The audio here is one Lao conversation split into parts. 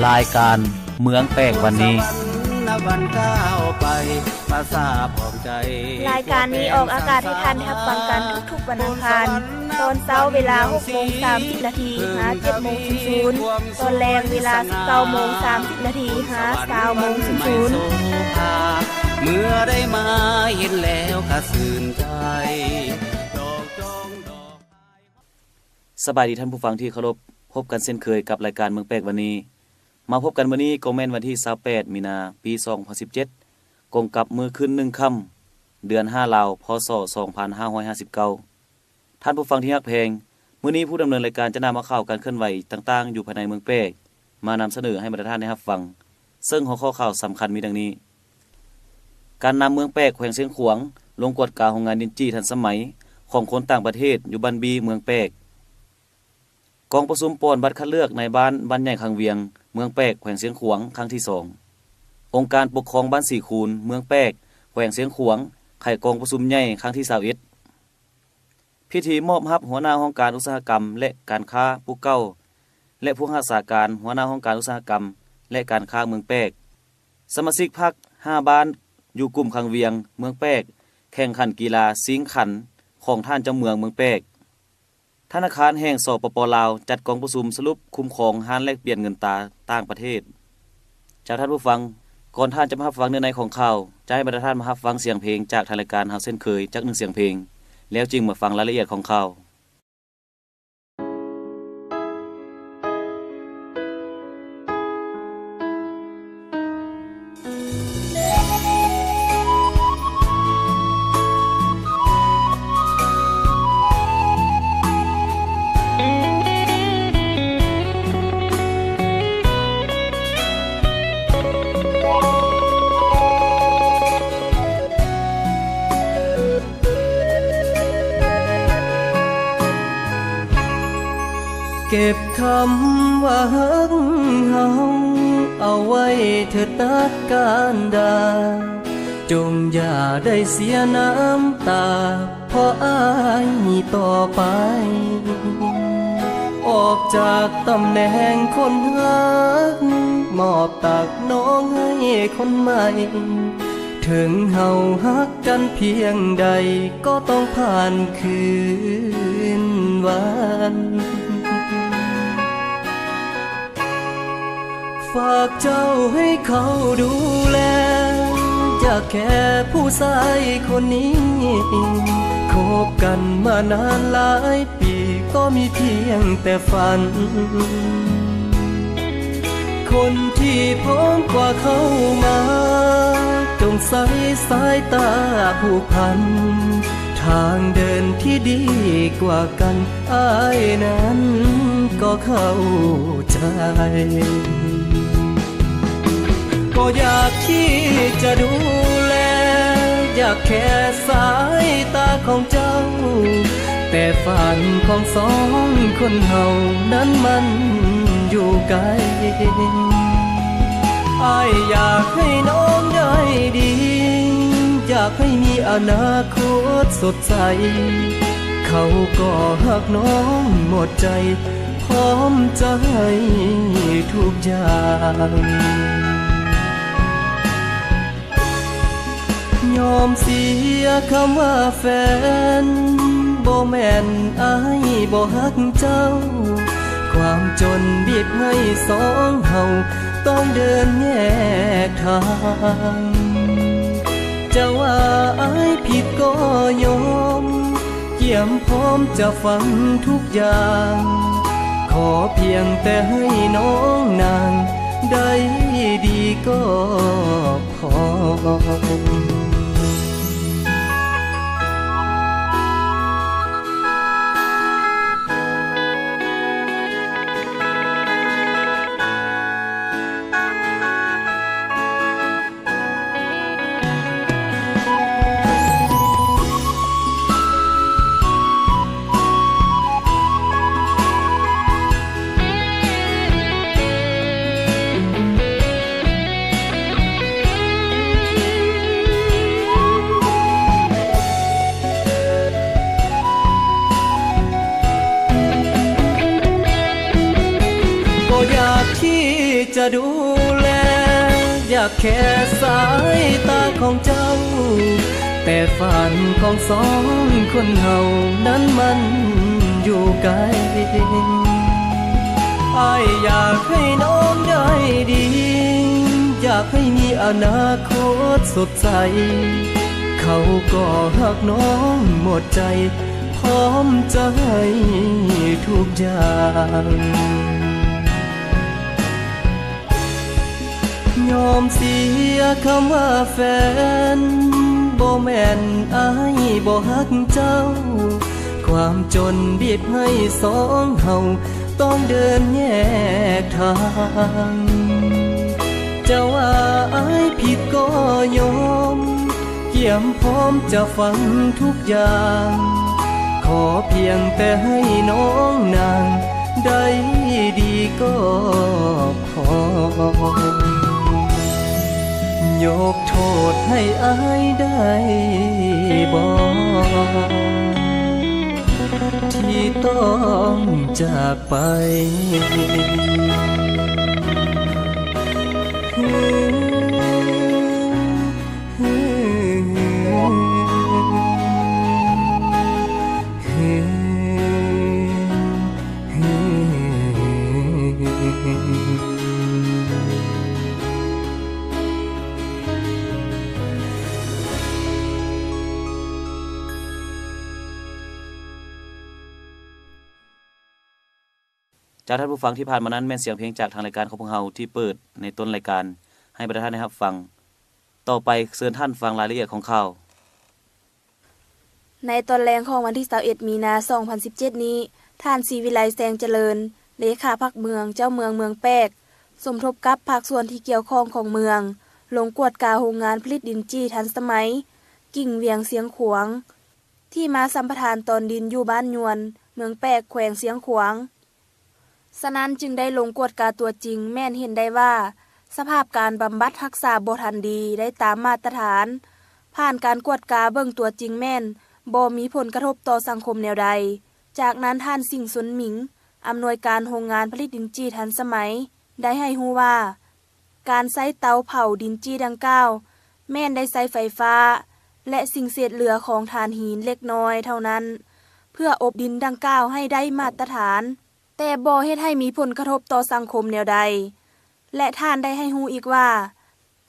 ລາຍການເມືອງແປກວັນນີ້. ລາຍການນີ້ອອກອາກາດໃຫ້ທ່ານໄດ້ຮັບຟັງກັນທຸກໆວັນອັງຄານ ຕອນເຊົ້າເວລາຫົກໂມງສາມສິບນາທີຫາເຈັດໂມງສູນໆ, ຕອນແລງເວລາສິບເກົ້າໂມງສາມສິບນາທີຫາຊາວໂມງສູນໆ. ເມື່ອໄດ້ມາເຫັນແລ້ວກະຊື່ນໃຈ ດອກຈອງດອກ. ສະບາຍດີທ່ານຜູ້ຟັງທີ່ເຄົາລົບ, ພົບກັນເຊັ່ນເຄີຍກັບລາຍການເມືອງແປກວັນນີ້. ມາພົບກັນມື້ນີ້ກໍແມ່ນວັນທີຊາວແປດ ມີນາ ປີສອງພັນສິບເຈັດ ກົງກັບມື້ຂຶ້ນໜຶ່ງຄ່ຳ ເດືອນຫ້າລາວ ພ.ສ. ສອງພັນຫ້າຮ້ອຍຫ້າສິບເກົ້າ. ທ່ານຜູ້ຟັງທີ່ຮັກແພງ, ມື້ນີ້ຜູ້ດຳເນີນລາຍການຈະນຳເອົາຂ່າວການເຄື່ອນໄຫວຕ່າງໆຢູ່ພາຍໃນເມືອງແປກ ມານຳສະເໜີໃຫ້ບັນດາທ່ານໄດ້ຮັບຟັງ, ເຊິ່ງຫົວຂໍ້ຂ່າວສຳຄັນມີດັ່ງນີ້: ການນຳເມືອງແປກ ແຂວງຊຽງຂວາງ ລົງກວດກາໂຮງງານດິນຈີ້ທັນສະໄໝຂອງຄົນຕ່າງປະເທດຢູ່ບ້ານບີ ເມືອງແປກ. ກອງປະຊຸມປ່ອນບັດຄັດເລືອກນາຍບ້ານບ້ານໃຫຍ່ຄັງວຽງ ເມືອງແປກ ແຂວງຊຽງຂວາງ ຄັ້ງທີສອງ. ອົງການປົກຄອງບ້ານສີຄູນ ເມືອງແປກ ແຂວງຊຽງຂວາງ ໄຂກອງປະຊຸມໃຫຍ່ຄັ້ງທີຊາວເອັດ. ພິທີມອບຮັບຫົວໜ້າຫ້ອງການອຸດສາຫະກຳ ແລະ ການຄ້າຜູ້ເກົ່າ ແລະ ຜູ້ຮັກສາການຫົວໜ້າຫ້ອງການອຸດສາຫະກຳ ແລະ ການຄ້າເມືອງແປກ. ສະມາຊິກພັກຫ້າບ້ານຢູ່ກຸ່ມຄັງວຽງ ເມືອງແປກ ແຂ່ງຂັນກິລາຊິງຂັນຂອງທ່ານເຈົ້າເມືອງເມືອງແປກ. ທະນາຄານແຫ່ງ ສປປ ລາວ ຈັດກອງປະຊຸມສະຫຼຸບຄຸ້ມຄອງຮ້ານແລກປ່ຽນເງິນຕາຕ່າງປະເທດ. ເຈົ້າທ່ານຜູ້ຟັງ, ກ່ອນທ່ານຈະມາຮັບຟັງເນື້ອໃນຂອງຂ່າວ, ຈະໃຫ້ບັນດາທ່ານມາຮັບຟັງສຽງເພງຈາກທາງລາຍການເຮົາເຊັ່ນເຄີຍຈັກໜຶ່ງສຽງເພງ, ແລ້ວຈຶ່ງມາຟັງລາຍລະອຽດຂອງຂ່າວ. ເກັບຄຳວ່າຮັກເຮົາເອົາໄວ້ເທີດນັກການດາ, ຈົ່ງຢ່າໄດ້ເສຍນ້ຳຕາ ເພາະອ້າຍນີ້ຕໍ່ໄປ ອອກຈາກຕຳແໜ່ງຄົນຮັກ ມອບຕາກນ້ອງໃຫ້ຄົນໃໝ່. ເຖິງເຮົາຮັກກັນພຽງໃດ ກໍຕ້ອງຜ່ານຄືນວັນ. ຝາກເຈົ້າໃຫ້ເຂົາດູແລ, ຢາກແຄ່ຜູ້ຊາຍຄົນນີ້. ຄົບກັນມານານຫຼາຍປີ ກໍມີພຽງແຕ່ຝັນ. ຄົນທີ່ພ້ອມກວ່າເຂົ້າມາ ຈົ່ງໃສ່ສາຍຕາຜູກພັນ. ທາງເດີນທີ່ດີກວ່າກັນ ອ້າຍນັ້ນກໍເຂົ້າໃຈ. ກໍຢາກທີ່ຈະດູແລ, ຢາກແຄ່ສາຍຕາຂອງເຈົ້າ, ແຕ່ຝັນຂອງສອງຄົນເຮົານັ້ນມັນຢູ່ໄກ. ອ້າຍຢາກໃຫ້ນ້ອງໄດ້ດີ, ຢາກໃຫ້ມີອະນາຄົດສົດໃສ. ເຂົາກໍຮັກນ້ອງໝົດໃຈ, ພ້ອມຈະໃຫ້ທຸກຢ່າງ. ຍອມເສຍຄຳວ່າແຟນ, ບໍ່ແມ່ນອ້າຍບໍ່ຮັກເຈົ້າ. ຄວາມຈົນບີບໃຫ້ສອງເຮົາຕ້ອງເດີນແຍກທາງ. ຈະວ່າອ້າຍຜິດກໍຍອມ, ກຽມພ້ອມຈະຟັງທຸກຢ່າງ. ຂໍພຽງແຕ່ໃຫ້ນ້ອງນາງໄດ້ດີກໍພໍ. ຈະດູແລ ຢາກແຄ່ສາຍຕາຂອງເຈົ້າ, ແຕ່ຝັນຂອງສອງຄົນເຮົານັ້ນມັນຢູ່ໄກ. ອ້າຍຢາກໃຫ້ນ້ອງໄດ້ດີ, ຢາກໃຫ້ມີອະນາຄົດສົດໃສ, ເຂົາກໍຮັກນ້ອງໝົດໃຈ, ພ້ອມຈະໃຫ້ທຸກຢ່າງ. ຍອມເສຍຄຳວ່າແຟນ, ບໍ່ແມ່ນອ້າຍບໍ່ຮັກເຈົ້າ, ຄວາມຈົນບີບໃຫ້ສອງເຮົາຕ້ອງເດີນແຍກທາງ. ເຈົ້າວ່າອ້າຍຜິດກໍຍອມ, ກຽມພ້ອມຈະຟັງທຸກຢ່າງ, ຂໍພຽງແຕ່ໃຫ້ນ້ອງນາງໄດ້ດີກໍ ຂໍ ຍົກໂທດໃຫ້ອ້າຍໄດ້ບໍ່ ທີ່ຕ້ອງຈາກໄປ. ຈາກທ່ານຜູ້ຟັງທີ່ຜ່ານມານັ້ນ ແມ່ນສຽງເພງຈາກທາງລາຍການຂອງພວກເຮົາທີ່ເປີດໃນຕົ້ນລາຍການໃຫ້ບັນດາທ່ານໄດ້ຮັບຟັງ. ຕໍ່ໄປເຊີນທ່ານຟັງລາຍລະອຽດຂອງຂ່າວ. ໃນຕອນແລງຂອງວັນທີຊາວເອັດ ມີນາ ສອງພັນສິບເຈັດນີ້, ທ່ານ ສີວິໄລ ແສງຈະເລີນ ເລຂາພັກເມືອງ, ເຈົ້າເມືອງເມືອງແປກ ສົມທົບກັບພາກສ່ວນທີ່ກ່ຽວຂ້ອງຂອງເມືອງ ລົງກວດກາໂຮງງານຜະລິດດິນຈີ້ທັນສະໄໝ ກິ່ງວຽງຊຽງຂວາງ ທີ່ມາສຳປະທານຕອນດິນຢູ່ບ້ານຍວນ ເມືອງແປກ ແຂວງຊຽງຂວາງ. ສະນັ້ນຈຶ່ງໄດ້ລົງກວດກາຕົວຈິງ, ແມ່ນເຫັນໄດ້ວ່າສະພາບການບຳບັດຮັກສາບໍ່ທັນດີໄດ້ຕາມມາດຕະຖານ, ຜ່ານການກວດກາເບິ່ງຕົວຈິງແມ່ນບໍ່ມີຜົນກະທົບຕໍ່ສັງຄົມແນວໃດ. ຈາກນັ້ນທ່ານ ສິງ ຊົນໝິງ ອຳນວຍການໂຮງງານຜະລິດດິນຈີ້ທັນສະໄໝ ໄດ້ໃຫ້ຮູ້ວ່າ ການໃຊ້ເຕົາເຜົາດິນຈີ້ດັ່ງກ່າວ ແມ່ນໄດ້ໃຊ້ໄຟຟ້າ ແລະ ສິ່ງເສດເຫຼືອຂອງຖ່ານຫີນເລັກນ້ອຍເທົ່ານັ້ນ ເພື່ອອົບດິນດັ່ງກ່າວໃຫ້ໄດ້ມາດຕະຖານ, ແຕ່ບໍ່ເຮັດໃຫ້ມີຜົນກະທົບຕໍ່ສັງຄົມແນວໃດ. ແລະ ທ່ານໄດ້ໃຫ້ຮູ້ອີກວ່າ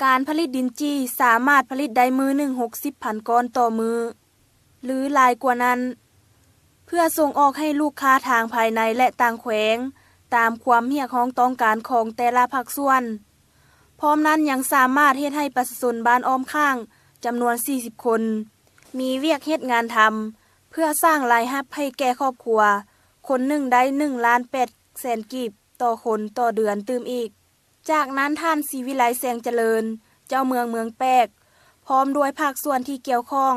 ການຜະລິດດິນຈີ້ສາມາດຜະລິດໄດ້ມື້ໜຶ່ງ ຫົກສິບພັນກ້ອນຕໍ່ມື້ ຫຼື ຫຼາຍກວ່ານັ້ນ ເພື່ອສົ່ງອອກໃຫ້ລູກຄ້າທາງພາຍໃນ ແລະ ຕ່າງແຂວງ ຕາມຄວາມຮຽກຮ້ອງຕ້ອງການຂອງແຕ່ລະພາກສ່ວນ. ພ້ອມນັ້ນຍັງສາມາດເຮັດໃຫ້ປະຊາຊົນບ້ານອ້ອມຂ້າງຈຳນວນສີ່ສິບຄົນ ມີວຽກເຮັດງານທຳ ເພື່ອສ້າງລາຍຮັບໃຫ້ແກ່ຄອບຄົວ ຄົນໜຶ່ງໄດ້ໜຶ່ງລ້ານແປດແສນກີບຕໍ່ຄົນຕໍ່ເດືອນຕື່ມອີກ. ຈາກນັ້ນທ່ານ ສີວິໄລ ແສງຈະເລີນ ເຈົ້າເມືອງເມືອງແປກ ພ້ອມດ້ວຍພາກສ່ວນທີ່ກ່ຽວຂ້ອງ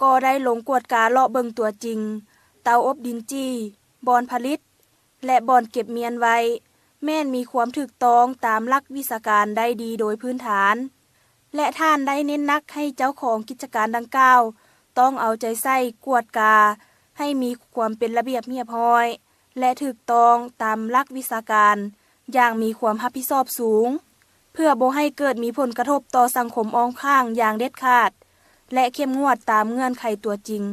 ກໍໄດ້ລົງກວດກາເລາະເບິ່ງຕົວຈິງ ເຕົາອົບດິນຈີ່, ບ່ອນຜະລິດ ແລະ ບ່ອນເກັບມ້ຽນໄວ້ ແມ່ນມີຄວາມຖືກຕ້ອງຕາມຫຼັກວິຊາການໄດ້ດີໂດຍພື້ນຖານ ແລະ ທ່ານໄດ້ເນັ້ນໜັກໃຫ້ເຈົ້າຂອງກິດຈະການດັ່ງກ່າວ ຕ້ອງເອົາໃຈໃສ່ກວດກາໃຫ້ມີຄວາມເປັນລະບຽບຮຽບຮ້ອຍ ແລະ ຖືກຕ້ອງຕາມຫຼັກວິຊາການຢ່າງມີຄວາມຮັບຜິດຊອບສູງ ເພື່ອບໍ່ໃຫ້ເກີດມີຜົນກະທົບຕໍ່ສັງຄົມອ້ອມຂ້າງຢ່າງເດັດຂາດ ແລະ ເຂັ້ມງວດຕາມເງື່ອນໄຂຕົວຈິງ.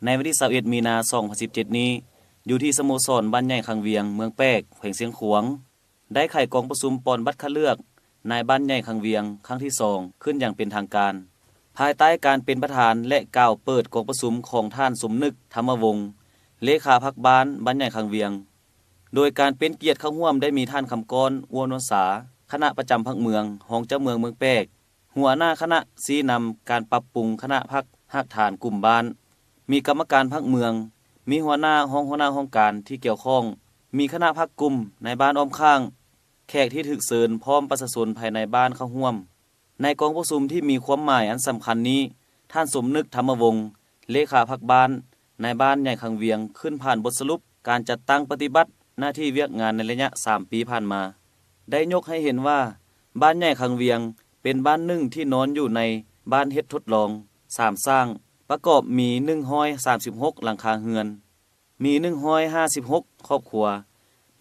ໃນວັນທີຊາວເອັດ ມີນາ ສອງພັນສິບເຈັດນີ້, ຢູ່ທີ່ສະໂມສອນບ້ານໃຫຍ່ຄັງວຽງ ເມືອງແປກ ແຂວງຊຽງຂວາງ ໄດ້ໄຂກອງປະຊຸມປ່ອນບັດຄັດເລືອກນາຍບ້ານໃຫຍ່ຄັງວຽງຄັ້ງທີສອງ ຂຶ້ນຢ່າງເປັນທາງການ, ພາຍໃຕ້ການເປັນປະທານ ແລະ ກ່າວເປີດກອງປະຊຸມຂອງທ່ານ ສົມນຶກ ທຳມະວົງ ເລຂາພັກບ້ານ ບ້ານໃຫຍ່ຄັງວຽງ. ໂດຍການເປັນກຽດເຂົ້າຮ່ວມໄດ້ມີທ່ານ ຄຳກ້ອນ ອ້ວນວນສາ ຄະນະປະຈຳພັກເມືອງ, ຮອງເຈົ້າເມືອງເມືອງແປກ, ຫົວໜ້າຄະນະຊີ້ນຳການປັບປຸງຄະນະພັກຮາກຖານກຸ່ມບ້ານ, ມີກຳມະການພັກເມືອງ, ມີຫົວໜ້າ, ຮອງຫົວໜ້າຫ້ອງການທີ່ກ່ຽວຂ້ອງ, ມີຄະນະພັກກຸ່ມ, ນາຍບ້ານອ້ອມຂ້າງ, ແຂກທີ່ຖືກເຊີນ ພ້ອມປະຊາຊົນພາຍໃນບ້ານເຂົ້າຮ່ວມ. ໃນກອງປະຊຸມທີ່ມີຄວາມໝາຍອັນສຳຄັນນີ້, ທ່ານ ສົມນຶກ ທຳມະວົງ ເລຂາພັກບ້ານ ນາຍບ້ານໃຫຍ່ຄັງວຽງ ຂຶ້ນຜ່ານບົດສະຫຼຸບການຈັດຕັ້ງປະຕິບັດໜ້າທີ່ວຽກງານໃນໄລຍະສາມປີຜ່ານມາ, ໄດ້ຍົກໃຫ້ເຫັນວ່າ ບ້ານໃຫຍ່ຄັງວຽງ ເປັນບ້ານໜຶ່ງທີ່ນອນຢູ່ໃນບ້ານເຮັດທົດລອງສາມສ້າງ ປະກອບມີໜຶ່ງຮ້ອຍສາມສິບຫົກຫຼັງຄາເຮືອນ, ມີໜຶ່ງຮ້ອຍຫ້າສິບຫົກຄອບຄົວ,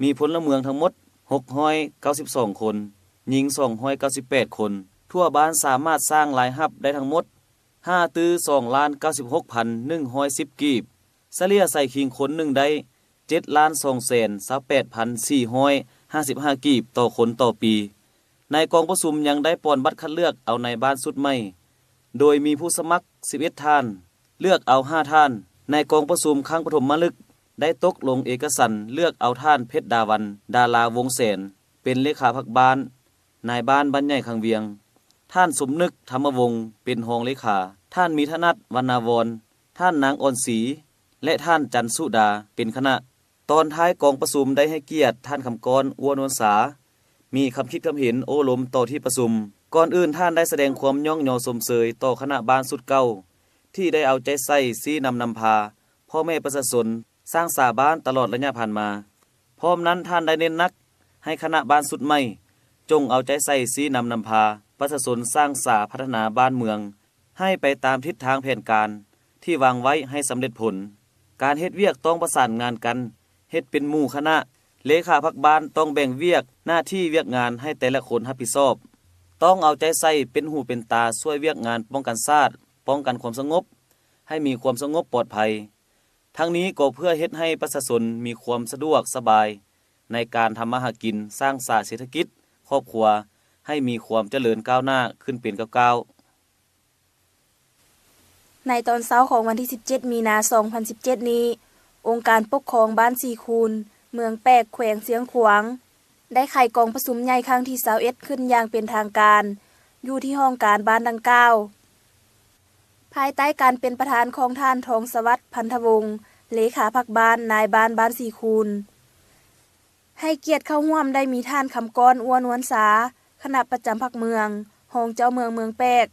ມີພົນລະເມືອງທັງໝົດ ຫົກຮ້ອຍເກົ້າສິບສອງຄົນ, ຍິງສອງຮ້ອຍເກົ້າສິບແປດຄົນ. ທົ່ວບ້ານສາມາດສ້າງລາຍຮັບໄດ້ທັງໝົດ ຫ້າຕື້ສອງລ້ານເກົ້າສິບຫົກພັນໜຶ່ງຮ້ອຍສິບກີບ, ສະເລ່ຍໃສ່ຄີງຄົນໜຶ່ງໄດ້ ເຈັດລ້ານສອງແສນຊາວແປດພັນສີ່ຮ້ອຍຫ້າສິບຫ້າກີບຕໍ່ຄົນຕໍ່ປີ. ໃນກອງປະຊຸມຍັງໄດ້ປ່ອນບັດຄັດເລືອກເອົານາຍບ້ານຊຸດໃໝ່ ໂດຍມີຜູ້ສະໝັກສິບເອັດທ່ານ, ເລືອກເອົາຫ້າທ່ານ. ໃນກອງປະຊຸມຄັ້ງປະຖົມມະລຶກ ໄດ້ຕົກລົງເອກະສັນເລືອກເອົາທ່ານ ເພັດດາວັນ ດາລາວົງແສນ ເປັນເລຂາພັກບ້ານ, ນາຍບ້ານບ້ານໃຫຍ່ຄັງວຽງ, ທ່ານ ສົມນຶກ ທຳມະວົງ ເປັນຮອງເລຂາ, ທ່ານ ມີທະນັດ ວັນນາວອນ, ທ່ານ ນາງ ອ່ອນສີ ແລະ ທ່ານ ຈັນສຸດາ ເປັນຄະນະ. ຕອນທ້າຍກອງປະຊຸມໄດ້ໃຫ້ກຽດທ່ານ ຄຳກ້ອນ ອົວນວນສາ ມີຄຳຄິດຄຳເຫັນໂອ້ລົມຕໍ່ທີ່ປະຊຸມ. ກ່ອນອື່ນທ່ານໄດ້ສະແດງຄວາມຍ້ອງຍໍຊົມເຊີຍຕໍ່ຄະນະບ້ານຊຸດເກົ່າ ທີ່ໄດ້ເອົາໃຈໃສ່ຊີ້ນຳນຳພາພໍ່ແມ່ປະຊາຊົນສ້າງສາບ້ານຕະຫຼອດໄລຍະຜ່ານມາ. ພ້ອມນັ້ນທ່ານໄດ້ເນັ້ນໜັກໃຫ້ຄະນະບ້ານຊຸດໃໝ່ ຈົ່ງເອົາໃຈໃສ່ຊີ້ນຳນຳພາປະຊາຊົນສ້າງສາພັດທະນາບ້ານເມືອງ ໃຫ້ໄປຕາມທິດທາງແຜນການທີ່ວາງໄວ້ໃຫ້ສຳເລັດຜົນ. ການເຮັດວຽກຕ້ອງປະສານງານກັນເຮັດເປັນໝູ່ຄະນະ. ເລຂາພັກບ້ານຕ້ອງແບ່ງວຽກໜ້າທີ່ວຽກງານໃຫ້ແຕ່ລະຄົນຮັບຜິດຊອບ. ຕ້ອງເອົາໃຈໃສ່ເປັນຫູເປັນຕາຊ່ວຍວຽກງານປ້ອງກັນຊາດ, ປ້ອງກັນຄວາມສະຫງົບ ໃຫ້ມີຄວາມສະຫງົບປອດໄພ. ທັງນີ້ກໍເພື່ອເຮັດໃຫ້ປະຊາຊົນມີຄວາມສະດວກສະບາຍໃນການທຳມາຫາກິນ, ສ້າງສາເສດຖະກິດຄອບຄົວໃຫ້ມີຄວາມຈະເລີນກ້າວໜ້າຂຶ້ນເປັນກ້າວໆ. ໃນຕອນເຊົ້າຂອງວັນທີສິບເຈັດ ມີນາ ສອງພັນສິບເຈັດນີ້, ອົງການປົກຄອງບ້ານສີຄູນ ເມືອງແປກ ແຂວງຊຽງຂວາງ ໄດ້ໄຂກອງປະຊຸມໃຫຍ່ຄັ້ງທີຊາວເອັດ ຂຶ້ນຢ່າງເປັນທາງການ ຢູ່ທີ່ຫ້ອງການບ້ານດັ່ງກ່າວ. ພາຍໃຕ້ການເປັນປະທານຂອງທ່ານ ທອງສະຫວັດ ພັນທະວົງ ເລຂາພັກບ້ານ, ນາຍບ້ານບ້ານສີຄູນ. ໃຫ້ກຽດເຂົ້າຮ່ວມໄດ້ມີທ່ານ ຄຳກ້ອນ ອົວນວນສາ ຄະນະປະຈຳພັກເມືອງ, ຮອງເຈົ້າເມືອງເມືອງແປກ,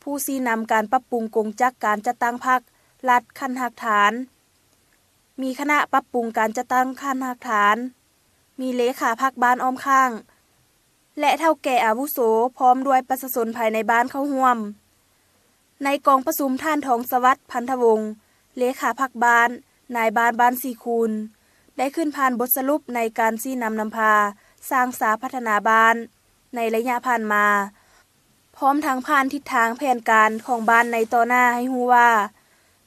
ຜູ້ຊີ້ນຳການປັບປຸງກົງຈັກການຈັດຕັ້ງພັກລັດຂັ້ນຮາກຖານ, ມີຄະນະປັບປຸງການຈັດຕັ້ງຂັ້ນຮາກຖານ, ມີເລຂາພັກບ້ານອ້ອມຂ້າງ ແລະ ເຖົ້າແກ່ອາວຸໂສ ພ້ອມດ້ວຍປະຊາຊົນພາຍໃນບ້ານເຂົ້າຮ່ວມ. ໃນກອງປະຊຸມ, ທ່ານ ທອງສະຫວັດ ພັນທະວົງ ເລຂາພັກບ້ານ, ນາຍບ້ານບ້ານສີຄູນ ໄດ້ຂຶ້ນຜ່ານບົດສະຫຼຸບໃນການຊີ້ນຳນຳພາສ້າງສາພັດທະນາບ້ານໃນໄລຍະຜ່ານມາ, ພ້ອມທັງຜ່ານທິດທາງແຜນການຂອງບ້ານໃນຕໍ່ໜ້າໃຫ້ຮູ້ວ່າ,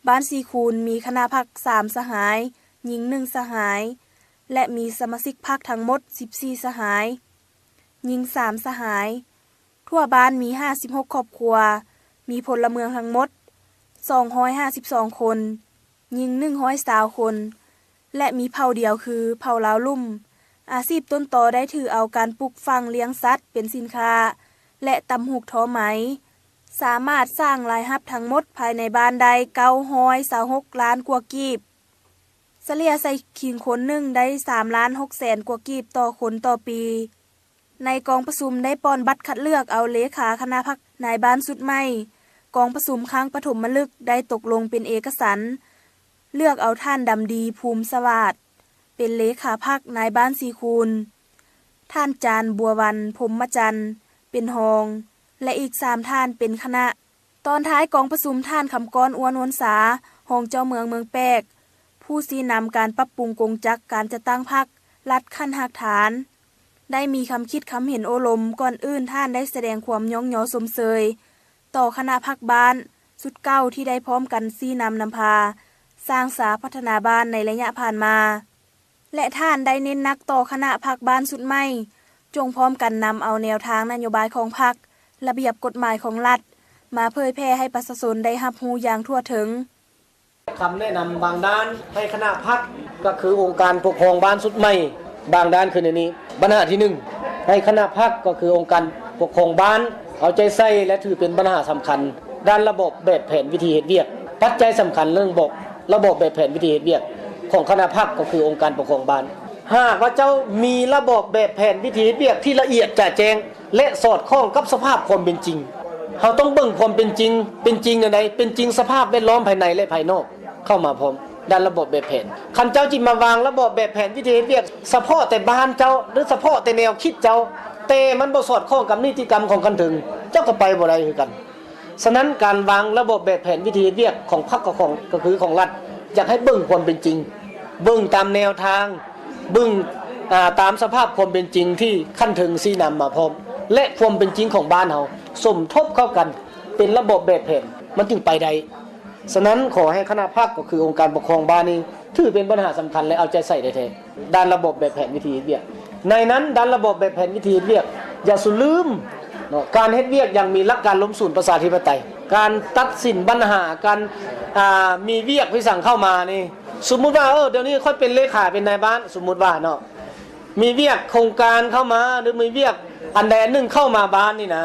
ບ້ານສີຄູນມີຄະນະພັກສາມສະຫາຍ, ຍິງໜຶ່ງສະຫາຍ ແລະ ມີສະມາຊິກພັກທັງໝົດສິບສີ່ສະຫາຍ, ຍິງສາມສະຫາຍ. ທົ່ວບ້ານມີຫ້າສິບຫົກຄອບຄົວ, ມີພົນລະເມືອງທັງໝົດສອງຮ້ອຍຫ້າສິບສອງຄົນ, ຍິງໜຶ່ງຮ້ອຍຊາວຄົນ ແລະ ມີເຜົ່າດຽວຄືເຜົ່າລາວລຸ່ມ. ອາຊີບຕົ້ນຕໍໄດ້ຖືເອົາການປູກຝັງ, ລ້ຽງສັດເປັນສິນຄ້າ ແລະ ຕ່ຳຫູກທໍໄໝ, ສາມາດສ້າງລາຍຮັບທັງໝົດພາຍໃນບ້ານໄດ້ເກົ້າຮ້ອຍຊາວຫົກລ້ານກວ່າກີບ, ສະເລ່ຍໃສ່ຄີງຄົນໜຶ່ງໄດ້ສາມລ້ານຫົກແສນກວ່າກີບຕໍ່ຄົນຕໍ່ປີ. ໃນກອງປະຊຸມໄດ້ປ່ອນບັດຄັດເລືອກເອົາເລຂາຄະນະພັກນາຍບ້ານຊຸດໃໝ່. ກອງປະຊຸມຄັ້ງປະຖົມມະລຶກໄດ້ຕົກລົງເປັນເອກະສັນ ເລືອກເອົາທ່ານ ດຳດີ ພູມສະຫວາດ ເປັນເລຂາພັກນາຍບ້ານສີຄູນ, ທ່ານ ຈານ ບົວວັນ ພົມມະຈັນ ເປັນຮອງ ແລະ ອີກສາມທ່ານເປັນຄະນະ. ຕອນທ້າຍກອງປະຊຸມ, ທ່ານ ຄຳກ້ອນ ອົວນວນສາ ຮອງເຈົ້າເມືອງເມືອງແປກ ຜູ້ຊີ້ນຳການປັບປຸງກົງຈັກການຈັດຕັ້ງພັກລັດຂັ້ນຮາກຖານ ໄດ້ມີຄຳຄິດຄຳເຫັນໂອ້ລົມ. ກ່ອນອື່ນ, ທ່ານໄດ້ສະແດງຄວາມຍ້ອງຍໍຊົມເຊີຍຕໍ່ຄະນະພັກບ້ານຊຸດເກົ່າທີ່ໄດ້ພ້ອມກັນຊີ້ນຳນຳພາສ້າງສາພັດທະນາບ້ານໃນໄລຍະຜ່ານມາ. ແລະ ທ່ານໄດ້ເນັ້ນໜັກຕໍ່ຄະນະພັກບ້ານຊຸດໃໝ່ ຈົ່ງພ້ອມກັນນຳເອົາແນວທາງນະໂຍບາຍຂອງພັກ, ລະບຽບກົດໝາຍຂອງລັດ ມາເຜີຍແຜ່ໃຫ້ປະຊາຊົນໄດ້ຮັບຮູ້ຢ່າງທົ່ວເຖິງ. ຄຳແນະນຳບາງດ້ານໃຫ້ຄະນະພັກ ກໍຄືອົງການປົກຄອງບ້ານຊຸດໃໝ່ບາງດ້ານຄືໃນນີ້. ບັນຫາທີໜຶ່ງ, ໃຫ້ຄະນະພັກ ກໍຄືອົງການປົກຄອງບ້ານ ເອົາໃຈໃສ່ ແລະ ຖືເປັນບັນຫາສຳຄັນ ດ້ານລະບອບແບບແຜນວິທີເຮັດວຽກ. ປັດໄຈສຳຄັນເລື່ອງບອກ ລະບອບແບບແຜນວິທີເຮັດວຽກຂອງຄະນະພັກ ກໍຄືອົງການປົກຄອງບ້ານ. ຫາກວ່າເຈົ້າມີລະບອບແບບແຜນວິທີເຮັດວຽກທີ່ລະອຽດຈະແຈ້ງ ແລະ ສອດຄ່ອງກັບສະພາບຄວາມເປັນຈິງ, ເຮົາຕ້ອງເບິ່ງຄວາມເປັນຈິງ, ເປັນຈິງແນວໃດ? ເປັນຈິງສະພາບແວດລ້ອມພາຍໃນ ແລະ ພາຍນອກເຂົ້າມາພ້ອມ, ດ້ານລະບອບແບບແຜນ. ຄັນເຈົ້າຈິມາວາງລະບອບແບບແຜນວິທີເຮັດວຽກສະເພາະແຕ່ບ້ານເຈົ້າ ຫຼື ສະເພາະແຕ່ແນວຄິດເຈົ້າ, ແຕ່ມັນບໍ່ສອດຄ່ອງກັບນິຕິກຳຂອງຂັ້ນເທິງ, ເຈົ້າກໍໄປບໍ່ໄດ້ຄືກັນ. ສະນັ້ນ ການວາງລະບອບແບບແຜນວິທີເຮັດວຽກຂອງພັກ ກໍຂອງ ກໍຄືຂອງລັດ ຢາກໃຫ້ເບິ່ງຄວາມເປັນຈິງ, ເບິ່ງຕາມແນວທາງ, ເບິ່ງ ອ່າ ຕາມສະພາບຄວາມເປັນຈິງທີ່ຂັ້ນເທິງຊີ້ນຳມາພ້ອມ ແລະ ຄວາມເປັນຈິງຂອງບ້ານເຮົາສົມທົບເຂົ້າກັນເປັນລະບອບແບບແຜນ ມັນຈຶ່ງໄປໄດ້. ສະນັ້ນ ຂໍໃຫ້ຄະນະພັກ ກໍຄືອົງການປົກຄອງບ້ານນີ້ ຖືເປັນບັນຫາສຳຄັນ ແລະ ເອົາໃຈໃສ່ແທ້ໆ ດ້ານລະບອບແບບແຜນວິທີເຮັດວຽກ. ໃນນັ້ນ ດ້ານລະບອບແບບແຜນວິທີເຮັດວຽກ ຢ່າສູ່ລືມເນາະ ການເຮັດວຽກຢ່າງມີຫຼັກການລວມສູນປະຊາທິປະໄຕ, ການຕັດສິນບັນຫາ, ການ ອ່າ ມີວຽກວິສັງເຂົ້າມານີ້ ສົມມຸດວ່າ ເອີ ດຽວນີ້ຂ້ອຍເປັນເລຂາເປັນນາຍບ້ານ ສົມມຸດວ່າເນາະ ມີວຽກໂຄງການເຂົ້າມາ ຫຼື ມີວຽກອັນໃດອັນໜຶ່ງເຂົ້າມາບ້ານນີ້ນະ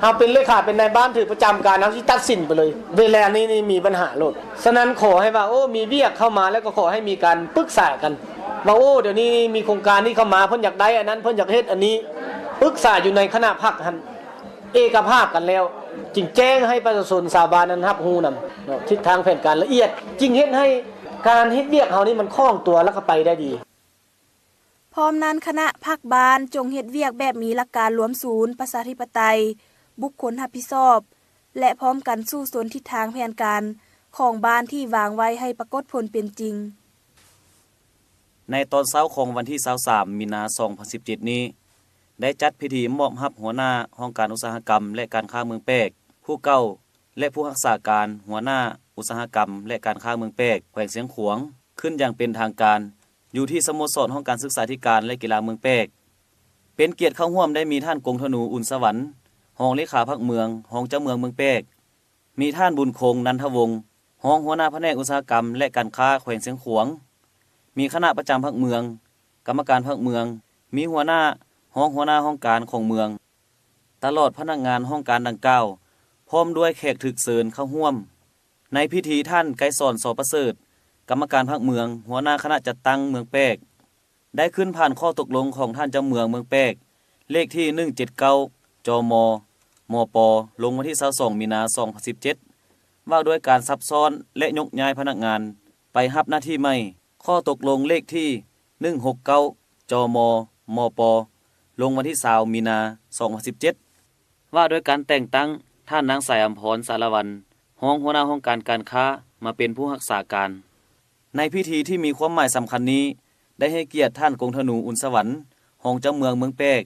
ເຮົາເປັນເລຂາເປັນນາຍບ້ານຖືກປະຈຳການ ເຮົາຊິຕັດສິນໄປເລີຍ. ເວລານີ້ນີ້ມີບັນຫາໂລດ. ສະນັ້ນ ຂໍໃຫ້ວ່າ ໂອ້ ມີວຽກເຂົ້າມາແລ້ວກໍຂໍໃຫ້ມີການປຶກສາກັນ ວ່າ ໂອ້ ດຽວນີ້ມີໂຄງການນີ້ເຂົ້າມາ ເພິ່ນຢາກໄດ້ອັນນັ້ນ ເພິ່ນຢາກເຮັດອັນນີ້ ປຶກສາຢູ່ໃນຄະນະພັກຫັ້ນ ເອກະພາບກັນແລ້ວ ຈຶ່ງແຈ້ງໃຫ້ປະຊາຊົນຊາວບ້ານນັ້ນຮັບຮູ້ນຳເນາະ ທິດທາງແຜນການລະອຽດ ຈຶ່ງເຮັດໃຫ້ການເຮັດວຽກເຮົານີ້ມັນຄ່ອງຕົວ ແລ້ວກໍໄປໄດ້ດີ. ພ້ອມນັ້ນ ຄະນະພັກບ້ານຈົ່ງເຮັດວຽກແບບມີຫຼັກການລວມສູນ ປະຊາທິປະໄຕ, ບຸກຄົນຮັບຜິດຊອບ ແລະ ພ້ອມກັນສູ້ຊົນທິດທາງແຜນການຂອງບ້ານທີ່ວາງໄວ້ໃຫ້ປາກົດຜົນເປັນຈິງ. ໃນຕອນເຊົ້າຂອງວັນທີຊາວສາມ ມີນາ ສອງພັນສິບເຈັດນີ້ ໄດ້ຈັດພິທີມອບຮັບຫົວໜ້າຫ້ອງການອຸດສາຫະກຳ ແລະ ການຄ້າເມືອງແປກຜູ້ເກົ່າ ແລະ ຜູ້ຮັກສາການຫົວໜ້າອຸດສາຫະກຳ ແລະ ການຄ້າເມືອງແປກ ແຂວງຊຽງຂວາງ ຂຶ້ນຢ່າງເປັນທາງການ ຢູ່ທີ່ສະໂມສອນຫ້ອງການສຶກສາທິການ ແລະ ກິລາເມືອງແປກ. ເປັນກຽດເຂົ້າຮ່ວມໄດ້ມີທ່ານ ກົງທະນູ ອຸ່ນສະຫວັນ ຮອງເລຂາພັກເມືອງ, ຮອງເຈົ້າເມືອງເມືອງແປກ, ມີທ່ານ ບຸນຄົງ ນັນທະວົງ ຮອງຫົວໜ້າພະແນກອຸດສາຫະກຳ ແລະ ການຄ້າແຂວງຊຽງຂວາງ, ມີຄະນະປະຈຳພັກເມືອງ, ກຳມະການພັກເມືອງ, ມີຫົວໜ້າ, ຮອງຫົວໜ້າຫ້ອງການຂອງເມືອງ, ຕະຫຼອດພະນັກງານຫ້ອງການດັ່ງກ່າວ ພ້ອມດ້ວຍແຂກຖືກເຊີນເຂົ້າຮ່ວມ. ໃນພິທີ ທ່ານ ໄກສອນ ສໍປະເສີດ ກຳມະການພັກເມືອງ, ຫົວໜ້າຄະນະຈັດຕັ້ງເມືອງແປກ ໄດ້ຂຶ້ນຜ່ານຂໍ້ຕົກລົງຂອງທ່ານເຈົ້າເມືອງເມືອງແປກ ເລກທີ ໜຶ່ງເຈັດເກົ້າ ຈມ ມປ ລົງວັນທີ ຊາວສອງ ມີນາ ສອງພັນສິບເຈັດ ວ່າດ້ວຍການຊັບຊ້ອນ ແລະ ຍົກຍ້າຍພະນັກງານໄປຮັບໜ້າທີ່ໃໝ່, ຂໍ້ຕົກລົງເລກທີ ໜຶ່ງຫົກເກົ້າ ຈມ ມປ ລົງວັນທີ ຊາວ ມີນາ ສອງພັນສິບເຈັດ ວ່າດ້ວຍການແຕ່ງຕັ້ງທ່ານນາງ ສາຍອຳພອນ ສາລະວັນ ຮອງຫົວໜ້າຫ້ອງການການຄ້າ ມາເປັນຜູ້ຮັກສາການ. ໃນພິທີທີ່ມີຄວາມໝາຍສຳຄັນນີ້ ໄດ້ໃຫ້ກຽດທ່ານ ກົງທະນູ ອຸ່ນສະຫວັນ ຮອງເຈົ້າເມືອງເມືອງແປກ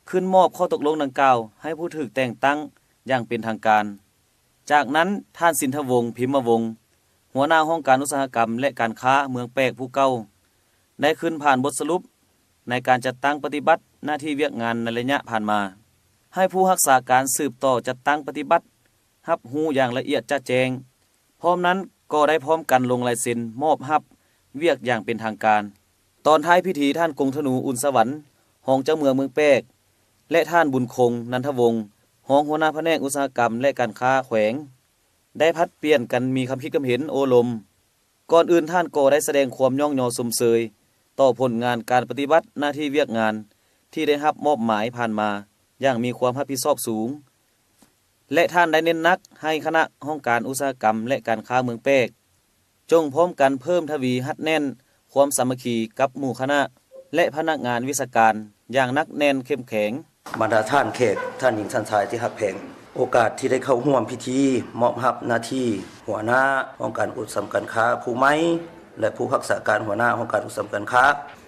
ຂຶ້ນມອບຂໍ້ຕົກລົງດັ່ງກ່າວໃຫ້ຜູ້ຖືກແຕ່ງຕັ້ງຢ່າງເປັນທາງການ. ຈາກນັ້ນ ທ່ານ ສິນທະວົງ ພິມມະວົງ ຫົວໜ້າຫ້ອງການອຸດສາຫະກຳ ແລະ ການຄ້າເມືອງແປກຜູ້ເກົ່າ ໄດ້ຂຶ້ນຜ່ານບົດສະຫຼຸບໃນການຈັດຕັ້ງປະຕິບັດໜ້າທີ່ວຽກງານໃນໄລຍະຜ່ານມາ ໃຫ້ຜູ້ຮັກສາການສືບຕໍ່ຈັດຕັ້ງປະຕິບັດ ຮັບຮູ້ຢ່າງລະອຽດຈະແຈ້ງ. ພ້ອມນັ້ນກໍໄດ້ພ້ອມກັນລົງລາຍເຊັນມອບຮັບວຽກຢ່າງເປັນທາງການ. ຕອນທ້າຍພິທີ ທ່ານ ກົງທະນູ ອຸ່ນສະຫວັນ ຮອງເຈົ້າເມືອງເມືອງແປກ ແລະ ທ່ານ ບຸນຄົງ ນັນທະວົງ ຮອງຫົວໜ້າພະແນກອຸດສາຫະກຳ ແລະ ການຄ້າແຂວງ ໄດ້ຜັດປ່ຽນກັນມີຄຳຄິດຄຳເຫັນໂອ້ລົມ. ກ່ອນອື່ນທ່ານກໍໄດ້ສະແດງຄວາມຍ້ອງຍໍຊົມເຊີຍຕໍ່ຜົນງານການປະຕິບັດໜ້າທີ່ວຽກງານທີ່ໄດ້ຮັບມອບໝາຍຜ່ານມາຢ່າງມີຄວາມຮັບຜິດຊອບສູງ ແລະ ທ່ານໄດ້ເນັ້ນໜັກໃຫ້ຄະນະຫ້ອງການອຸດສາຫະກຳ ແລະ ການຄ້າເມືອງແປກ ຈົ່ງພ້ອມກັນເພີ່ມທະວີຮັດແໜ້ນຄວາມສາມັກຄີກັບໝູ່ຄະນະ ແລະ ພະນັກງານວິຊາການຢ່າງໜັກແໜ້ນເຂັ້ມແຂງ. ບັນດາທ່ານແຂກ, ທ່ານຍິງ, ທ່ານຊາຍທີ່ຮັກແພງ, ໂອກາດທີ່ໄດ້ເຂົ້າຮ່ວມພິທີມອບຮັບໜ້າທີ່ຫົວໜ້າຫ້ອງການອຸດສາຫະກຳການຄ້າຜູ້ໃໝ່ ແລະ ຜູ້ຮັກສາການຫົວໜ້າຫ້ອງການອຸດສາຫະກຳການຄ້າ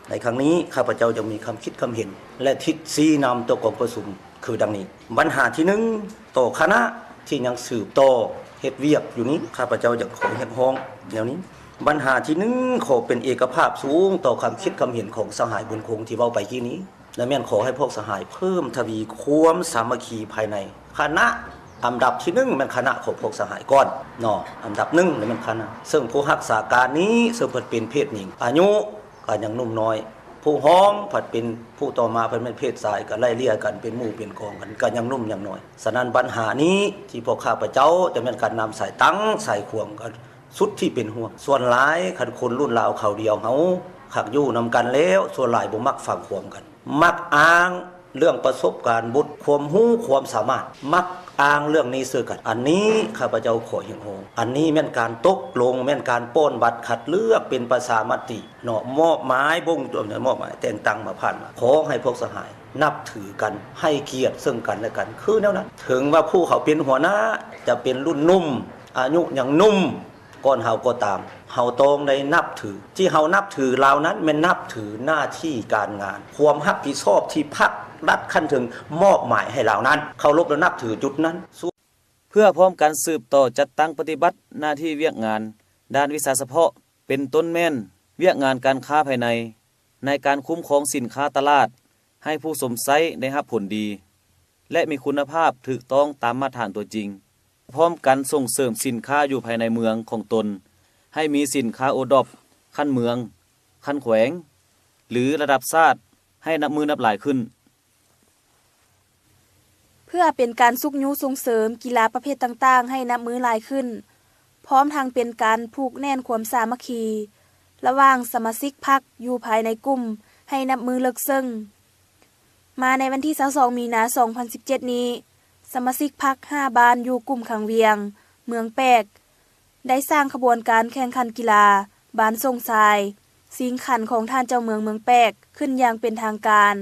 ໃນຄັ້ງນີ້ ຂ້າພະເຈົ້າຈະມີຄຳຄິດຄຳເຫັນ ແລະ ທິດຊີ້ນຳຕໍ່ກອງປະຊຸມ ຄືດັ່ງນີ້. ບັນຫາທີໜຶ່ງ ຕໍ່ຄະນະທີ່ຍັງສືບຕໍ່ເຮັດວຽກຢູ່ນີ້ ຂ້າພະເຈົ້າຢາກຂໍຮຽກຮ້ອງແນວນີ້. ບັນຫາທີໜຶ່ງ ຂໍເປັນເອກະພາບສູງຕໍ່ຄຳຄິດຄຳເຫັນຂອງສະຫາຍບຸນຄົງທີ່ເວົ້າໄປກີ້ນີ້ ແລະ ແມ່ນຂໍໃຫ້ພວກສະຫາຍເພີ່ມທະວີຄວາມສາມັກຄີພາຍໃນຄະນະ. ອັນດັບທີໜຶ່ງແມ່ນຄະນະຂອງພວກສະຫາຍກ່ອນເນາະ, ອັນດັບໜຶ່ງແມ່ນຄະນະ, ເຊິ່ງຜູ້ຮັກສາການນີ້ ເຊິ່ງເພິ່ນເປັນເພດຍິງ ອາຍຸ ກໍຍັງໜຸ່ມນ້ອຍ, ຜູ້ຮອງພັດເປັນຜູ້ຕໍ່ມາ ເພິ່ນແມ່ນເພດຊາຍ ກໍໄລ່ເລ່ຍກັນເປັນໝູ່ເປັນກອງກັນ ກໍຍັງໜຸ່ມຍັງນ້ອຍ. ສະນັ້ນບັນຫານີ້ທີ່ພວກຂ້າພະເຈົ້າຈະແມ່ນການນຳສາຍຕັ້ງສາຍຂວາງ ກໍສຸດທີ່ເປັນຫ່ວງ. ສ່ວນຫຼາຍຄັນຄົນລຸ້ນລາວຄາວດຽວເຮົາ ຄັນຢູ່ນຳກັນແລ້ວ ສ່ວນຫຼາຍບໍ່ມັກຟັງຄວາມກັນ, ມັກອ້າງ ເລື່ອງປະສົບການ ບົດຄວາມຮູ້ຄວາມສາມາດ ມັກອ້າງເລື່ອງນີ້ເຊິ່ງກັນ. ອັນນີ້ຂ້າພະເຈົ້າຂໍຮຽກຮ້ອງ, ອັນນີ້ແມ່ນການຕົກລົງ, ແມ່ນການປ່ອນບັດຄັດເລືອກເປັນປະຊາມະຕິເນາະ, ມອບໝາຍບົງ ມອບໝາຍແຕ່ງຕັ້ງມາຜ່ານມາ. ຂໍໃຫ້ພວກສະຫາຍນັບຖືກັນ, ໃຫ້ກຽດເຊິ່ງກັນແລະກັນ ຄືແນວນັ້ນ. ເຖິງວ່າຜູ້ເຂົາເປັນຫົວໜ້າຈະເປັນລຸ້ນໜຸ່ມ, ອາຍຸຍັງໜຸ່ມ, ກ່ອນເຮົາກໍຕາມ, ເຮົາຕ້ອງໄດ້ນັບຖື, ທີ່ເຮົານັບຖືລາວນັ້ນແມ່ນນັບຖືໜ້າທີ່ການງານ, ຄວາມຮັບຜິດຊອບທີ່ພັກລັດຂັ້ນເທິງມອບໝາຍໃຫ້ລາວນັ້ນ, ເຄົາລົບແລະນັບຖືຈຸດນັ້ນ. ເພື່ອພ້ອມກັນສືບຕໍ່ຈັດຕັ້ງປະຕິບັດໜ້າທີ່ວຽກງານດ້ານວິຊາສະເພາະ, ເປັນຕົ້ນແມ່ນວຽກງານການຄ້າພາຍໃນ, ໃນການຄຸ້ມຄອງສິນຄ້າຕະຫຼາດໃຫ້ຜູ້ຊົມໃຊ້ໄດ້ຮັບຜົນດີ ແລະ ມີຄຸນນະພາບຖືກຕ້ອງຕາມມາດຖານຕົວຈິງ, ພ້ອມກັນສົ່ງເສີມສິນຄ້າຢູ່ພາຍໃນເມືອງຂອງຕົນ ໃຫ້ມີສິນຄ້າໂອດອບຂັ້ນເມືອງ, ຂັ້ນແຂວງ ຫຼື ລະດັບຊາດໃຫ້ນັບມື້ນັບຫຼາຍຂຶ້ນ. ເພື່ອເປັນການຊຸກຍູ້ສົ່ງເສີມກິລາປະເພດຕ່າງໆໃຫ້ນັບມື້ຫຼາຍຂຶ້ນ, ພ້ອມທັງເປັນການຜູກແໜ້ນຄວາມສາມັກຄີລະຫວ່າງສະມາຊິກພັກຢູ່ພາຍໃນກຸ່ມໃຫ້ນັບມື້ເລິກເຊິ່ງ. ມາໃນວັນທີຊາວສອງ ມີນາ ສອງພັນສິບເຈັດນີ້, ສະມາຊິກພັກຫ້າບ້ານຢູ່ກຸ່ມຄັງວຽງ, ເມືອງແປກ ໄດ້ສ້າງຂະບວນການແຂ່ງຂັນກິລາບານສົ່ງຊາຍຊິງຂັນຂອງທ່ານເຈົ້າເມືອງເມືອງແປກຂຶ້ນຢ່າງເປັນທາງການ,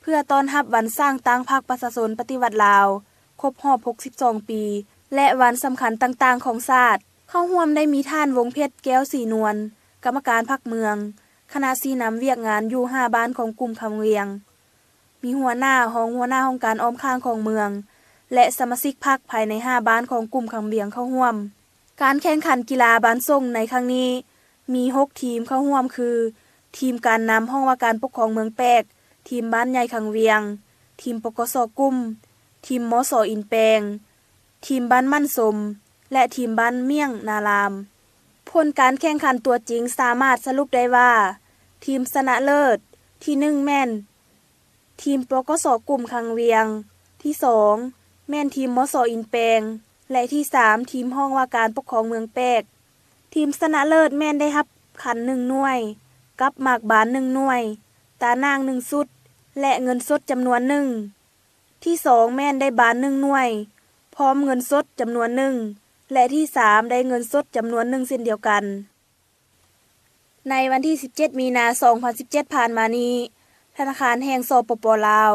ເພື່ອຕ້ອນຮັບວັນສ້າງຕັ້ງພັກປະຊາຊົນປະຕິວັດລາວຄົບຮອບຫົກສິບສອງປີ ແລະ ວັນສຳຄັນຕ່າງໆຂອງຊາດ. ເຂົ້າຮ່ວມໄດ້ມີທ່ານ ວົງເພັດ ແກ້ວສີນວນ, ກຳມະການພັກເມືອງ, ຄະນະຊີ້ນຳວຽກງານຢູ່ຫ້າບ້ານຂອງກຸ່ມຄຳວຽງ, ມີຫົວໜ້າ, ຮອງຫົວໜ້າຫ້ອງການອ້ອມຂ້າງຂອງເມືອງ ແລະ ສະມາຊິກພັກພາຍໃນຫ້າບ້ານຂອງກຸ່ມຄຳວຽງເຂົ້າຮ່ວມ. ການແຂ່ງຂັນກິລາບານສົ່ງໃນຄັ້ງນີ້ ມີຫົກທີມເຂົ້າຮ່ວມຄື ທີມການນຳຫ້ອງວ່າການປົກຄອງເມືອງແປກ, ທີມບ້ານໃຫຍ່ຄັງວຽງ, ທີມ ປກສ ກຸ່ມ, ທີມ ມສ ອິນແປງ, ທີມບ້ານໝັ້ນສົມ ແລະ ທີມບ້ານມ້ຽງນາລາມ. ຜົນການແຂ່ງຂັນຕົວຈິງສາມາດສະຫຼຸບໄດ້ວ່າ ທີມຊະນະເລີດທີໜຶ່ງແມ່ນ ທີມ ປກສ ກຸ່ມຄັງວຽງ, ທີສອງແມ່ນທີມ ມສ ອິນແປງ ແລະ ທີສາມທີມຫ້ອງວ່າການປົກຄອງເມືອງແປກ. ທີມຊະນະເລີດແມ່ນໄດ້ຮັບຂັນໜຶ່ງໜ່ວຍ, ກັບໝາກບານໜຶ່ງໜ່ວຍ, ຕາໜ່າງໜຶ່ງຊຸດ ແລະ ເງິນສົດຈຳນວນໜຶ່ງ. ທີສອງແມ່ນໄດ້ບານໜຶ່ງໜ່ວຍ ພ້ອມເງິນສົດຈຳນວນໜຶ່ງ ແລະ ທີສາມໄດ້ເງິນສົດຈຳນວນໜຶ່ງເຊັ່ນດຽວກັນ. ໃນວັນທີສິບເຈັດ ມີນາ ສອງພັນສິບເຈັດ ຜ່ານມານີ້, ທະນາຄານແຫ່ງ ສປປ ລາວ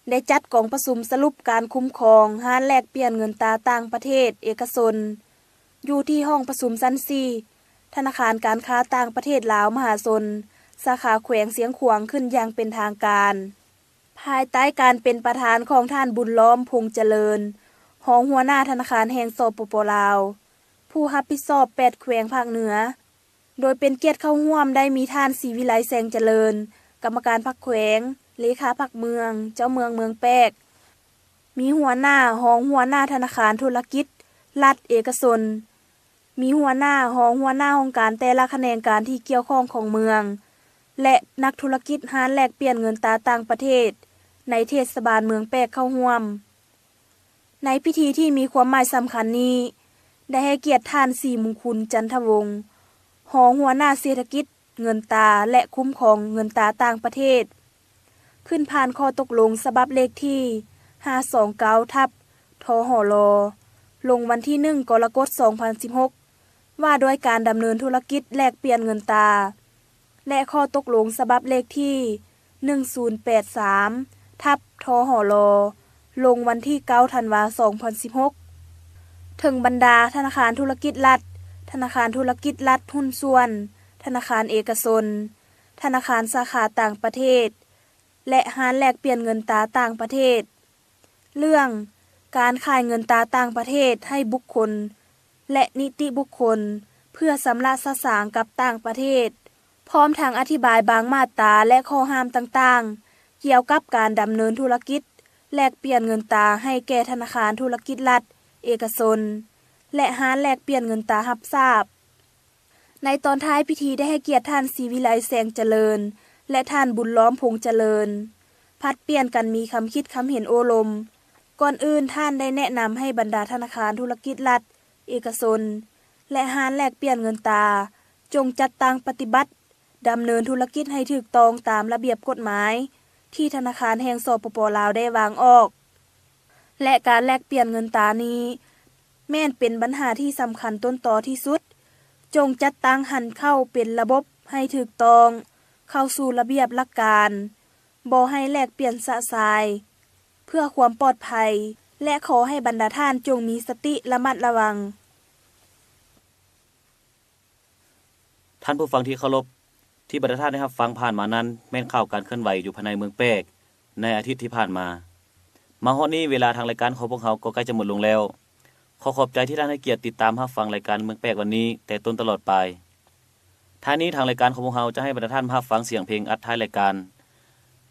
ໄດ້ຈັດກອງປະຊຸມສະຫຼຸບການຄຸ້ມຄອງຮ້ານແລກປ່ຽນເງິນຕາຕ່າງປະເທດເອກະຊົນ ຢູ່ທີ່ຫ້ອງປະຊຸມຊັ້ນສີ່ ທະນາຄານການຄ້າຕ່າງປະເທດລາວມະຫາຊົນ ສາຂາແຂວງຊຽງຂວາງ ຂຶ້ນຢ່າງເປັນທາງການ. ພາຍໃຕ້ການເປັນປະທານຂອງທ່ານ ບຸນລ້ອມ ພົງຈະເລີນ, ຮອງຫົວໜ້າທະນາຄານແຫ່ງ ສປປ ລາວ, ຜູ້ຮັບຜິດຊອບແປດແຂວງພາກເໜືອ, ໂດຍເປັນກຽດເຂົ້າຮ່ວມໄດ້ມີທ່ານ ສີວິໄລ ແສງຈະເລີນ, ກຳມະການພັກແຂວງ, ເລຂາພັກເມືອງ, ເຈົ້າເມືອງເມືອງແປກ, ມີຫົວໜ້າ, ຮອງຫົວໜ້າທະນາຄານທຸລະກິດລັດເອກະຊົນ, ມີຫົວໜ້າ, ຮອງຫົວໜ້າຫ້ອງການແຕ່ລະຂະແໜງການທີ່ກ່ຽວຂ້ອງຂອງເມືອງ ແລະ ນັກທຸລະກິດຮ້ານແລກປ່ຽນເງິນຕາຕ່າງປະເທດໃນເທດສະບານເມືອງແປກເຂົ້າຮ່ວມ. ໃນພິທີທີ່ມີຄວາມໝາຍສຳຄັນນີ້, ໄດ້ໃຫ້ກຽດທ່ານ ສີມຸງຄຸນ ຈັນທະວົງ, ຮອງຫົວໜ້າເສດຖະກິດເງິນຕາ ແລະ ຄຸ້ມຄອງເງິນຕາຕ່າງປະເທດ, ຂຶ້ນຜ່ານຂໍ້ຕົກລົງສະບັບເລກທີຫ້າສອງເກົ້າ ທັບ ທຫລ ລົງວັນທີໜຶ່ງ ກໍລະກົດ ສອງພັນສິບຫົກ ວ່າດ້ວຍການດຳເນີນທຸລະກິດແລກປ່ຽນເງິນຕາ ແລະ ຂໍ້ຕົກລົງສະບັບເລກທີໜຶ່ງສູນແປດສາມ ທັບ ທຫລ ລົງວັນທີເກົ້າ ທັນວາ ສອງພັນສິບຫົກ ເຖິງບັນດາທະນາຄານທຸລະກິດລັດ, ທະນາຄານທຸລະກິດລັດຫຸ້ນສ່ວນ, ທະນາຄານເອກະຊົນ, ທະນາຄານສາຂາຕ່າງປະເທດ ແລະ ຮ້ານແລກປ່ຽນເງິນຕາຕ່າງປະເທດ. ເລື່ອງການຂາຍເງິນຕາຕ່າງປະເທດໃຫ້ບຸກຄົນ ແລະ ນິຕິບຸກຄົນ ເພື່ອຊຳລະສະສາງກັບຕ່າງປະເທດ, ພ້ອມທັງອະທິບາຍບາງມາດຕາ ແລະ ຂໍ້ຫ້າມຕ່າງໆ ກ່ຽວກັບການດຳເນີນທຸລະກິດແລກປ່ຽນເງິນຕາໃຫ້ແກ່ທະນາຄານທຸລະກິດລັດ, ເອກະຊົນ ແລະ ຮ້ານແລກປ່ຽນເງິນຕາຮັບຊາບ. ໃນຕອນທ້າຍພິທີໄດ້ໃຫ້ກຽດທ່ານ ສີວິໄລ ແສງຈະເລີນ ແລະ ທ່ານ ບຸນລ້ອມ ພົງຈະເລີນ ຜັດປ່ຽນກັນມີຄຳຄິດຄຳເຫັນໂອ້ລົມ. ກ່ອນອື່ນທ່ານໄດ້ແນະນຳໃຫ້ບັນດາທະນາຄານທຸລະກິດລັດ, ເອກະຊົນ ແລະ ຮ້ານແລກປ່ຽນເງິນຕາ ຈົ່ງຈັດຕັ້ງປະຕິບັດ ດຳເນີນທຸລະກິດໃຫ້ຖືກຕ້ອງຕາມລະບຽບກົດໝາຍທີ່ທະນາຄານແຫ່ງ ສປປ ລາວ ໄດ້ວາງອອກ ແລະ ການແລກປ່ຽນເງິນຕານີ້ ແມ່ນເປັນບັນຫາທີ່ສຳຄັນຕົ້ນຕໍທີ່ສຸດ. ຈົ່ງຈັດຕັ້ງຫັ້ນເຂົ້າເປັນລະບົບໃຫ້ຖືກຕ້ອງ, ເຂົ້າສູ່ລະບຽບຫຼັກການ, ບໍ່ໃຫ້ແລກປ່ຽນຊະຊາຍ ເພື່ອຄວາມປອດໄພ ແລະ ຂໍໃຫ້ບັນດາທ່ານຈົ່ງມີສະຕິລະມັດລະວັງ. ທ່ານຜູ້ຟັງທີ່ເຄົາລົບ, ທີ່ບັນດາທ່ານໄດ້ຮັບຟັງຜ່ານມານັ້ນ ແມ່ນຂ່າວການເຄື່ອນໄຫວຢູ່ພາຍໃນເມືອງແປກໃນອາທິດທີ່ຜ່ານມາ. ມາຮອດນີ້ ເວລາທາງລາຍການຂອງພວກເຮົາກໍໃກ້ຈະໝົດລົງແລ້ວ. ຂໍຂອບໃຈທີ່ທ່ານໃຫ້ກຽດຕິດຕາມຮັບຟັງລາຍການເມືອງແປກວັນນີ້ແຕ່ຕົ້ນຕະຫຼອດປາຍ. ທ້າຍນີ້ທາງລາຍການຂອງພວກເຮົາຈະໃຫ້ບັນດາທ່ານມາຮັບຟັງສຽງເພງອັດທ້າຍລາຍການ.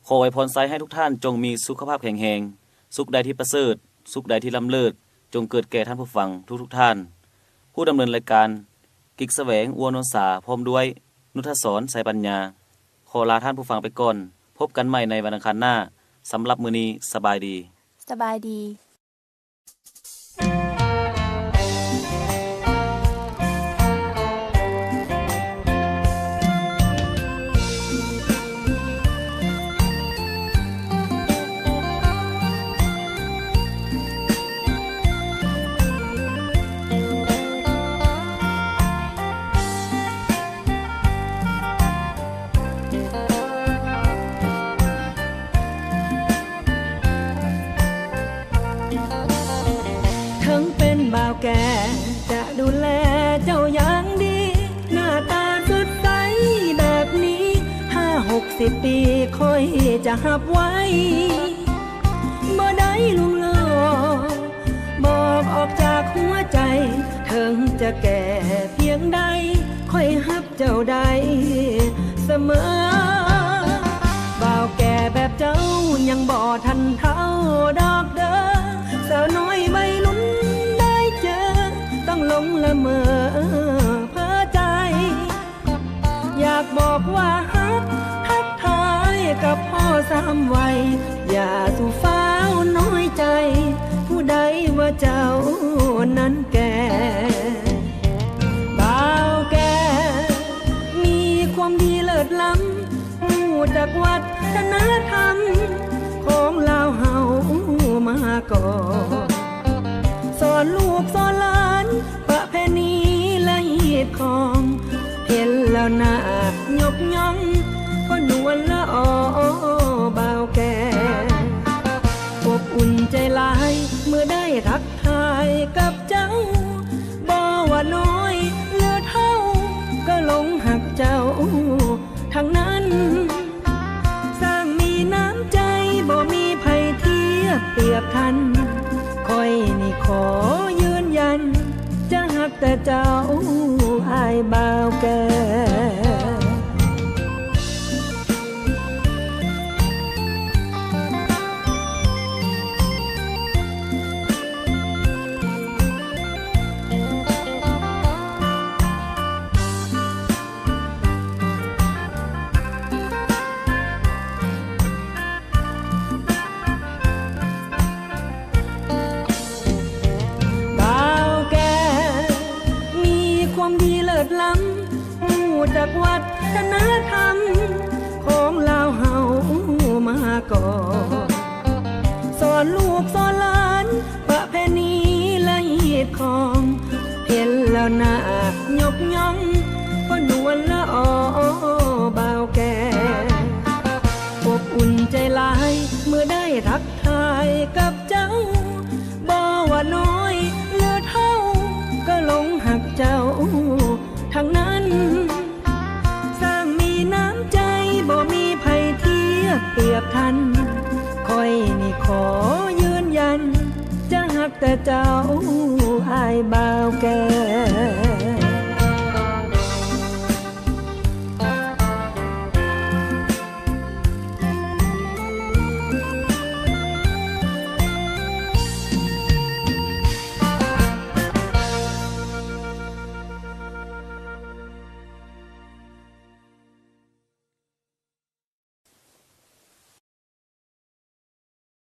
ຂໍອວຍພອນໄຊໃຫ້ທຸກທ່ານຈົ່ງມີສຸຂະພາບແຂງແຮງ, ສຸກໃດທີ່ປະເສີດ, ສຸກໃດທີ່ລ້ຳເລີດ, ຈົ່ງເກີດແກ່ທ່ານຜູ້ຟັງທຸກໆທ່ານ. ຜູ້ດຳເນີນລາຍການ ກິກສະແຫວງ ອົວນວນສາ ພ້ອມດ້ວຍ ນຸດທະສອນ ໄຊປັນຍາ ຂໍລາທ່ານຜູ້ຟັງໄປກ່ອນ. ພົບກັນໃໝ່ໃນວັນອັງຄານໜ້າ. ສຳລັບມື້ນີ້ ສະບາຍດີ. ສະບາຍດີ. ເຖິງເປັນບ່າວແກ່ຈະດູແລເຈົ້າຢ່າງດີ, ໜ້າຕາສົດໃສແບບນີ້ ຫ້າຫົກສິບປີຂ້ອຍຈະຮັບໄວ້. ບໍ່ໄດ້ລວງຫຼອກ ບອກອອກຈາກຫົວໃຈ, ເຖິງຈະແກ່ພຽງໃດ ຂ້ອຍຮັບເຈົ້າໄດ້ສະເໝີ. ບ່າວແກ່ແບບເຈົ້າຍັງບໍ່ທັນເຖົ້າດອກເດີ, ສາວນ້ອຍໄວລຸ້ນໄດ້ເຈີ ຕ້ອງຫຼົງລະເໝີເພີໃຈ. ຢາກບອກວ່າຮັກ ທັກທາຍກັບພໍ່ສາມໄວ, ຢ່າສູ່ຟ້າວນ້ອຍໃຈ ຜູ້ໃດວ່າເຈົ້ານັ້ນແກ່. ບ່າວແກ່ມີຄວາມດີເລີດລ້ຳ, ຮູ້ຈັກວັດທະນະທຳຂອງລາວເຮົາມາກ່ອນ, ສອນລູກສອນຫຼານ ປະເພນີແລະຮີດຄອງ, ເຫັນແລ້ວໜ້າຍົກຍ້ອງ ພໍ່ນວນລະອໍບ່າວແກ່. ອົບອຸ່ນໃຈຫຼາຍເມື່ອໄດ້ທັກທາຍກັບເຈົ້າ, ບໍ່ວ່ານ້ອຍຫຼືເຖົ້າ ກໍຫຼົງຮັກເຈົ້າ ທັງນັ້ນ. ຊ່າງມີນ້ຳໃຈ ບໍ່ມີໃຜທຽບປຽບທັນ, ຂ້ອຍນີ້ຂໍຢືນຢັນ ຈະຮັກແຕ່ເຈົ້າ ອ້າຍບ່າວແກ່. ບ່າວແກ່ມີຄວາມດີເລີດລ້ຳ, ຮູ້ຈັກວັດທະນະທຳຂອງລາວເຮົາມາກ່ອນ, ສອນລູກສອນຫຼານ ປະເພນີແລະຮີດຄອງ, ເຫັນແລ້ວໜ້າຍົກຍ້ອງ ພໍ່ນວນລະອໍບ່າວແກ່. ອົບອຸ່ນໃຈຫຼາຍເມື່ອໄດ້ທັກທາຍກັບເຈົ້າ, ບໍ່ວ່ານ້ອຍຫຼືເຖົ້າ ກໍຫຼົງຮັກເຈົ້າ ທັງນັ້ນ. ຊ່າງມີນ້ຳໃຈ ບໍ່ມີໃຜທຽບປຽບທັນ, ຂ້ອຍນີ້ຂໍຢືນຢັນ ຈະຮັກແຕ່ເຈົ້າ ອ້າຍບ່າວແກ່.